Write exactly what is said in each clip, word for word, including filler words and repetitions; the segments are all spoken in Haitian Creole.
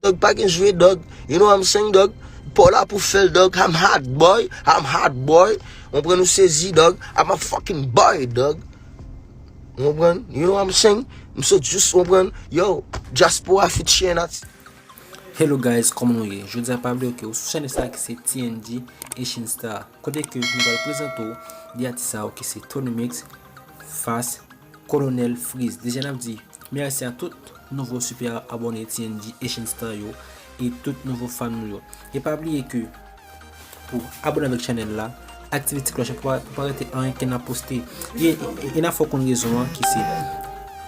Dog, pa gen jwe, dog. You know what I'm saying, dog? Pa w la pou fè l, dog. I'm hot, boy. I'm hot, boy. Ou konprann, ou sezi, dog. I'm a fucking boy, dog. Ou konprann? You know what I'm saying? M sot jis, ou konprann? Yo, Diaspora featuring at Hello guys, kòman nou ye? Jodi a pa bliye ke ou sou chanèl sa ki se T N G Asian Star. Kote ke nou pral prezante w de atis sa yo ki se Tony Mix, Fast, Colonel Freeze. Deja n ap di mèsi a tout nouvo sipè abòne T N G Asian Star yo e tout nouvo fan nou yo. E pa bliye ke pou abòne avèk chanèl la, aktive ti klòch la pou pa, pou pa rate anyen ke n ap poste. E, e, e n ap fè w konn rezon an ki se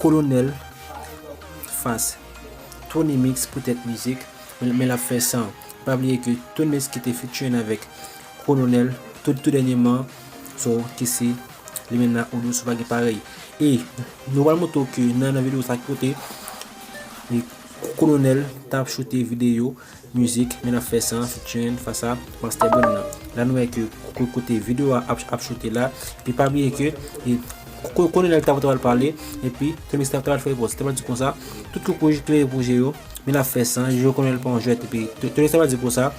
Colonel Fast, Tony Mix poutèt mizik, men, men l ap fè san. Pa bliye ke Tony Mix ki te featuring avèk Colonel tout, tout dènyèman, so, ki se li menm nan Odo sou pa gen parèy. E nou pral montre w ke nan, nan videyo sa ki kote e Colonel t ap choute videyo mizik, men l ap fè san featuring fas a Master Brand nan. La nou wè ke ko-, kote videyo a ap, ap choute la. Epi pa bliye ke e ko-, Colonel ta pral pale, epi Tony Mix ta pral fè repons. Te pral di konsa, tout koukouj klere pou je yo, men l ap fè san, je yo Colonel pa yon jwèt, epi Tony Mix ta pral di konsa,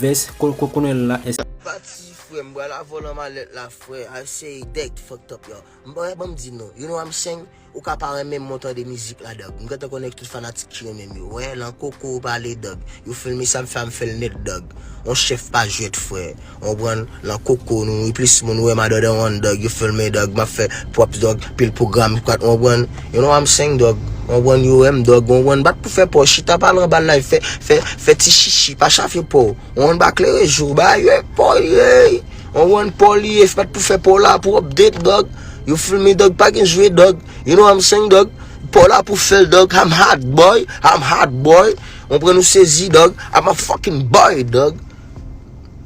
vès Ko-, Ko-, Colonel la, es- Pati, frè, m pral avè w nan malèt la, frè. I say that fucked up, yo. M pa ban m di nou. You know what I'm saying? Ou ka pa renmen m, mwen tande mizik la, dog. M gentan konnen tout fanatik ki renmen m yo. Wè, lan koko ou pale, dog. You feel me? Sa m fè a, m fè l nèt, dog. On chèf pa jwèt, frè. Ou konprann? Lan koko nou, e plis moun wè m a dog, dog. You feel me, dog? M ap fè props, dog. Pil pwogram, ou konprann? You know what I'm saying, dog? Ou konprann? Yo wè m, dog. Ou konprann? Bat pou fè pa w, chita pale anba live, fè, fè, fè ti chichi, pa chafye pa w. Ou konprann? Pa klere je w, ba yo e pa w ye. Ou konprann? Pa w li ye, bat pou fè pa w la, pou update, dog. You feel me, dog? Pa gen jwe, dog. You know what I'm saying, dog? Pa w la pou fè l, dog. I'm hot, boy. I'm hot, boy. Ou konprann, ou sezi, dog. I'm a fucking boy, dog.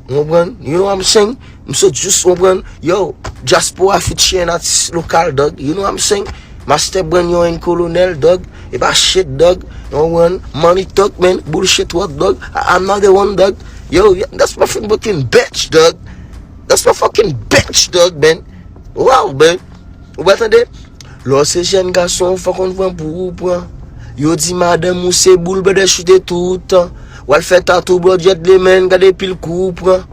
Ou konprann? You know what I'm saying? M sot jis, ou konprann? Yo, Diaspora featuring atis lokal, dog. You know what I'm saying? Master Brand, yo, and Colonel, dog. E pa shit, dog. Ou konprann? Money talk, man. Bullshit work, dog. I, I'm not the one, dog. Yo, yeah, that's my fucking bitch, dog. That's my fucking bitch, dog, man. Wow, man. Ou pa tande? Lè w se jèn gason, fòk ou konn pran pou ou pran. Yo di madanm ou se boul, blòdè choute toutan. W al fè tatou, blòdè gentleman, gade pil kou w pran.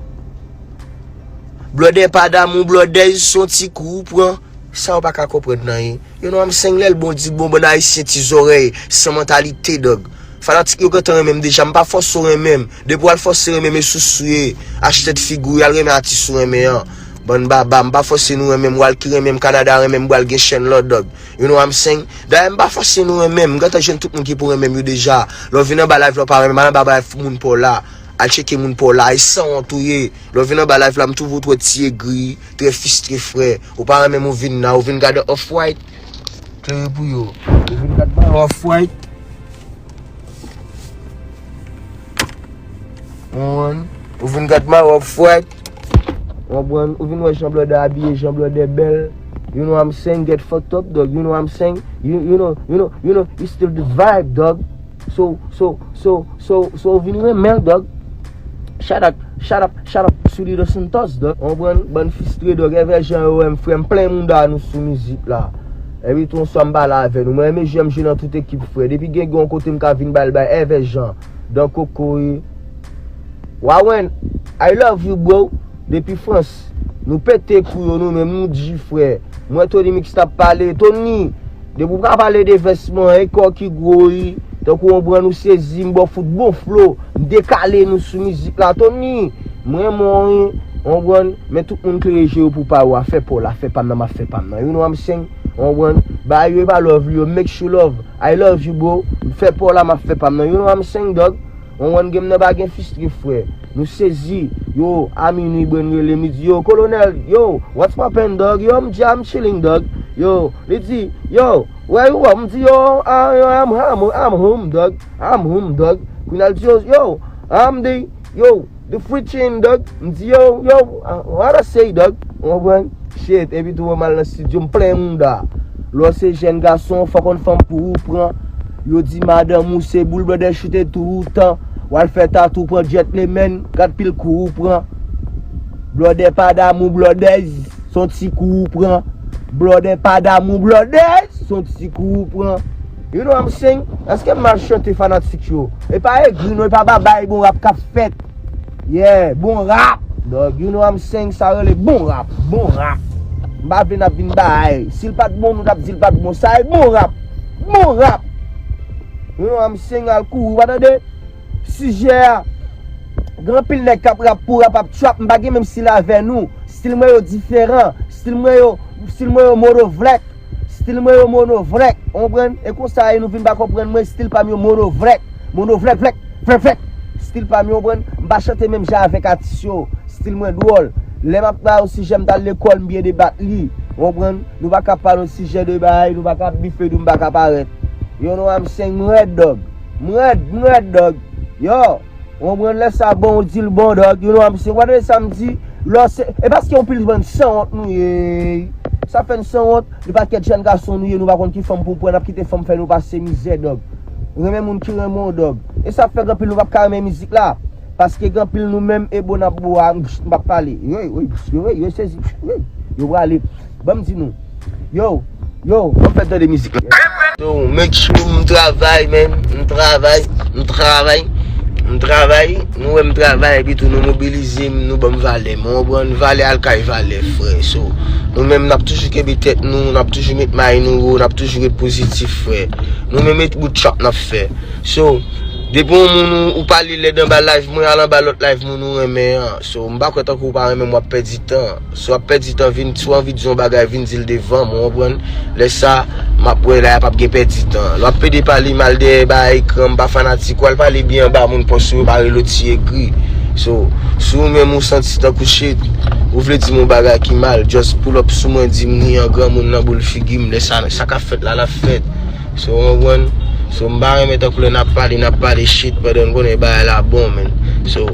Blòdè pa damou, blòdè se yon ti kou w pran. Sa w pa ka konprann nan, wi. You know what I'm saying? Lè l bon, di l bon, bann ayisyen ti zòrèy, san mantalite, dog. Fanatik yo gentan renmen m deja, m pa fòse w renmen m. Depi w al fòse renmen m, e sousou ye. Achte tèt figi w, y al renmen atis ou renmen an. Bann baba, m pa fòse nou renmen m, w al ki renmen m, Kanada renmen m, pral gen chèn lò, dog. You know what I'm saying? Dayè, m pa fòse nou renmen m, m gentan jwenn tout moun ki pou renmen m yo deja. Lè w vin anba live la, w pa renmen m, al anba live moun pa w la. Al tcheke moun pa w la, e sanwont ou ye. Lè w vin anba live la, m twouve w twò ti egri, trè fistre, frè. Ou pa renmen m, ou vin la, ou vin gade Off-White. Klere pou yo. Ou vin gad mare Off-White. Ou konprann? Ou vin gad mare Off-White. Ou konprann? Ou vin wè jan blòdè abiye, jan blòdè bèl. You know what I'm saying? Get fucked up, dog. You know what I'm saying? You, you know, you know, you know, it's still the vibe, dog. So, so, so, so, so, ou vin renmen l, dog. Shout out, shout out, shout out Sully Dos Santos, dog. Ou konprann? Bann fistre, dog. Èvè jan yo wè m, frè, m plen mouda nou sou mizik la. Epi tou, yon swa m pale avè nou. Mwen renmen je m je nan tout ekip, frè. Depi gen yon kote m ka vin bay l bay, èvè jan. Dan koko, wi. Wawen, I love you, bro. Depi Frans. Nou pete kou yo, nou menm, nou di, frè. Mwen, Tony Mix t ap pale. Tony, depi w ka pale de vès mwen, e kò ki gwo, wi. Tankou w konprann, ou sezi, m ba w fout bon flow. M dekale nou sou mizik la, Tony. M renmen w, wi. Ou konprann? Men tout moun klere je yo pou pa yo a. Fè pa w la, fè pa m nan, m ap fè pa m nan. You know what I'm saying? Ou konprann? Ba yo e pa love li yo, make sure love. I love you, bro. M fè pa w la, m ap fè pa m nan. You know what I'm saying, dog? Ou konprann, game nan pa gen fistre, frè. Nou sezi. Yo, a minui, Brand rele m, li di, yo, Colonel, yo, what's poppin', dog? Yo, m di, I'm chilling, dog. Yo, li di, yo, where you at? M di, yo, I, I'm, I'm, I'm home, dog. I'm home, dog. Kounye a l di, yo, yo, I'm the, yo, the free chain, dog. M di, yo, yo, uh, what I say, dog? Ou konprann? Shit, epi tou, mwen m al nan studio, m plen mouda. Lè w se jèn gason, fòk yon fanm pou ou pran. Yo di madanm ou se boul, blòdè choute toutan. W al fè tatou, pran gentleman, gad pil kou ou pran. Blòdè pa damou, blòdè, s on ti kou ou pran. Blòdè pa damou, blòdè, s on ti kou ou pran. You know what I'm saying? Èske m mal chante fanatik yo? E pa egri non, e pa babay, bon rap k ap fèt. Yeah, bon rap. Dog, you know what I'm saying? Sa rele bon rap, bon rap. M pa vle n ap vin bay. Si l pa t bon, nou t ap di l pa t bon. Sa e bon rap. Bon rap. You know what I'm saying? Al kouri, w pa tande? Sijè a, gen anpil nèg k ap rap pou rap, ap trap, m pa gen menm stil avè nou. Stil mwen yo diferan. Stil mwen yo, stil mwen yo monovlèk. Stil mwen yo monovlèk. Ou konprann? E konsa e nou vin pa konprann mwen, stil pa m yo monovlèk. Monovlèk, vlèk, vlèk, vlèk. Stil pa m yo, ou konprann? M pa chante menm jan avèk atis yo. Stil mwen dwòl. Lè m ap ba yo sijè, m t al lekòl, m byen debat li. Ou konprann? Nou pa ka pale yon sijè de bagay, nou pa ka bife, nou pa ka parèt. You know what I'm saying? M rèd, dog. M rèd, m rèd, dog. Yo, ou konprann lè sa bon, ou di l bon, dog. You know what I'm saying? Ou konprann sa m di? Lò se, e paske yon pil bann sanwont nou ye. Sa fè n sanwont, yon pakèt jèn gason nou ye, nou pa konn ki fanm pou pran, n ap kite fanm fè nou pase mizè, dog. Renmen moun ki renmen w, dog. E sa fè gen anpil nou p ap ka renmen mizik la. Paske gen anpil nou menm, e bon n ap bo a, m p ap pale. Yo, yo, yo, yo, yo sezi. Yo, yo prale. Ban m di nou. Yo, yo, ban m fè tande mizik la. So, make sure m travay, man. M travay, m travay, m travay. Nou wè m travay, epi tou nou mobilize m, nou ban m valè. M konprann valè al kay valè, frè. So, nou menm, n ap toujou kenbe tèt nou, n ap toujou met may nou wo, n ap toujou ret pozitif, frè. Nou menm, e bout trap n ap fè. So, depi yon moun ou, ou pale lèd anba live mwen, al anba lòt live moun ou renmen an. So, m pa kwè tankou ou pa renmen m, w ap pèdi tan. Si w ap pèdi tan, vin, si w anvi di yon bagay, vin di l devan m, ou konprann? Lè sa, m ap wè la, p ap gen pèdi tan. Lè w ap pede pale mal dèyè ba ekran, m pa fanatik, w al pale byen anba moun pòs ou yo, pa rele w ti egri. So, si w menm ou santi tankou shit, ou vle di m yon bagay ki mal, just pull up sou mwen, di m ni an granmoun nan boul figi m, lè sa, sa k ap fèt la, l ap fèt. So, w konprann? So, m pa renmen tankou lè n ap pale, n ap pale shit pandan n konnen bagay la bon, man. So,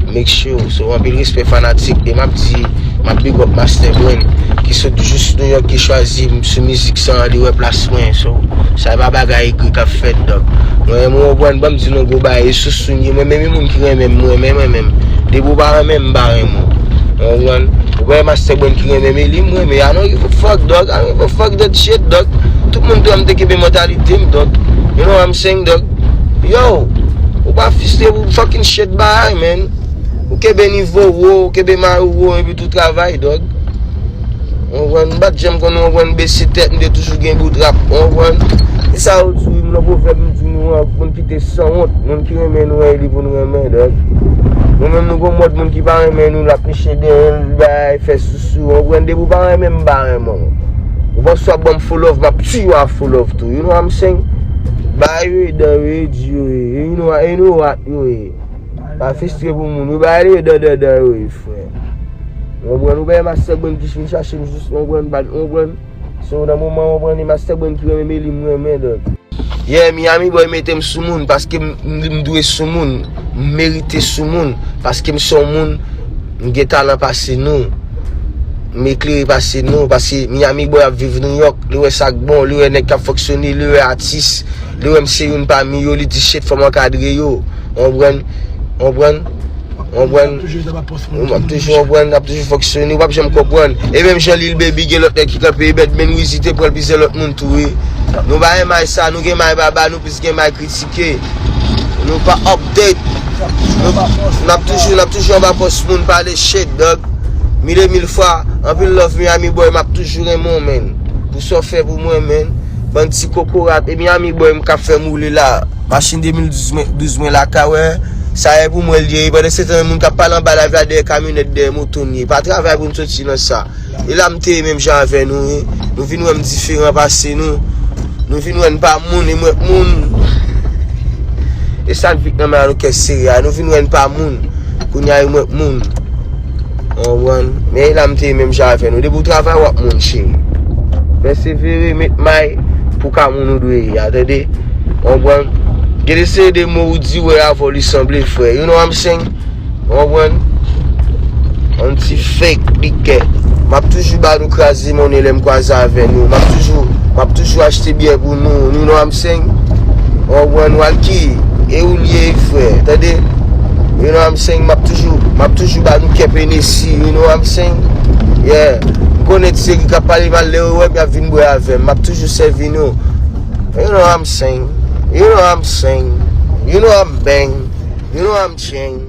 make sure. So, anpil respè fanatik. E m ap di, m ap big up Master Brain, ki sot jis New York, ki chwazi m sou mizik sa an, li wè plas mwen. So, sa e pa bagay egri k ap fèt, dog. Mwen, mwen, w konprann, ban m di nou gwo bagay, e sou sou n ye. Mwen menm, e moun ki renmen m, mwen menm, mwen menm. Depi w pa renmen m, m pa renmen w. Ou konprann? Ou pa wè Master Brain ki renmen m, e li m renmen. I don't give a fuck, dog. I don't give a fuck that shit, dog. Tout moun te wè m te kenbe mantalite m, dog. You know what I'm saying, dog? Yo, ou pa fistre pou fucking shit bagay, man. Ou kenbe nivo w wo, ou kenbe may ou wo, epi tou travay, dog. Ou konprann? M pa t janm konn, ou konprann, bese tèt, m te toujou gen bout rap, ou konprann? E sa yo di, wi, m nan pwovèb, m di nou an, moun ki te sanwont, moun ki renmen nou an, e li pou n renmen, dog. Nou menm, nou gon mòd moun ki pa renmen nou, l ap niche dèyè l, bay, fè sousou, ou konprann? Depi w pa renmen m, m pa renmen w. Ou panse w ap ban m fo love, m ap tiye w a fo love tou. You know what I'm saying? Bagay yo ye, dan yo ye, di yo ye. You know, you know what yo ye. Pa fistre pou moun. Yo bagay yo ye, dan, dan, dan yo ye, frè. Ou konprann? Ou bay Master Brain ki vin chache m jis, ou konprann, bat, ou konprann? So, nan moman, ou konprann, e Master Brain ki renmen m, e li m renmen, dog. Yeah, Miami Boy mete m sou moun, paske m, m, m dwe sou moun, m merite sou moun, paske m se yon moun, m gen talan pase nou, m eklere pase nou, paske Miami Boy ap viv New York, li wè sa k bon, li wè nèg k ap fonksyone, li wè atis, li wè m se youn pami yo, li di shit, fò m ankadre yo, ou konprann, ou konprann? Ou konprann? M ap toujou konprann, m ap toujou fonksyone, ou p ap janm konprann. E menm jan Lil Baby gen lòt nèg ki kanpe, e Birdman Wizzy te pran l plizyè lòt moun tou, wi. Nou pa gen may sa, nou gen may baba, nou plis gen may kritike. Nou pa update. Nou, n ap toujou, n ap toujou anba pòs moun pale shit, dog. Mil e mil fwa, anpil love Miami Boy, m ap toujou renmen w, man. Pou sa w fè pou mwen, man. Bann ti kokorat, e Miami Boy m k ap fè m woule la. Machin de mil douz mwen, douz mwen lakay, wè. Sa e pou mwen l ye. Pandan se tan, moun k ap pale anba live la dèyè kamyonèt, dèyè moto n ye. Pa travay pou n soti nan sa. E la m te ye menm jan avè nou, wi. Nou vin wè m diferan pase nou. Nou vin wè n pa moun, e mwen k moun. E sa n vin nan men an nou kè sere a. Nou vin wè n pa moun. Kounye a, e mwen k moun. Ou konprann? Men e la m te ye menm jan avè nou. Depi w travay, w ap moun, cheri. Pèsevere, met may pou ka moun ou dwe ye a, tande? Ou konprann? Gen de seri de mo ou di, wè, avè w li sanble, frè. You know what I'm saying? Ou konprann? On ti fake, big cat. M ap toujou ba nou kraze monnen lè m kwaze avè nou. M ap toujou, m ap toujou achte byè pou nou. You know what I'm saying? Ou konprann? Walky, e ou l ye, frè. Tande? You know what I'm saying? M ap toujou, m ap toujou ba nou kèp Hennessy. You know what I'm saying? Yeah. M konnen ti seri k ap pale mal, lè yo wè m, y ap vin bwè avè m. M ap toujou sèvi nou. You know I'm sing. You know I'm sing. You know I'm bang. You know I'm ching.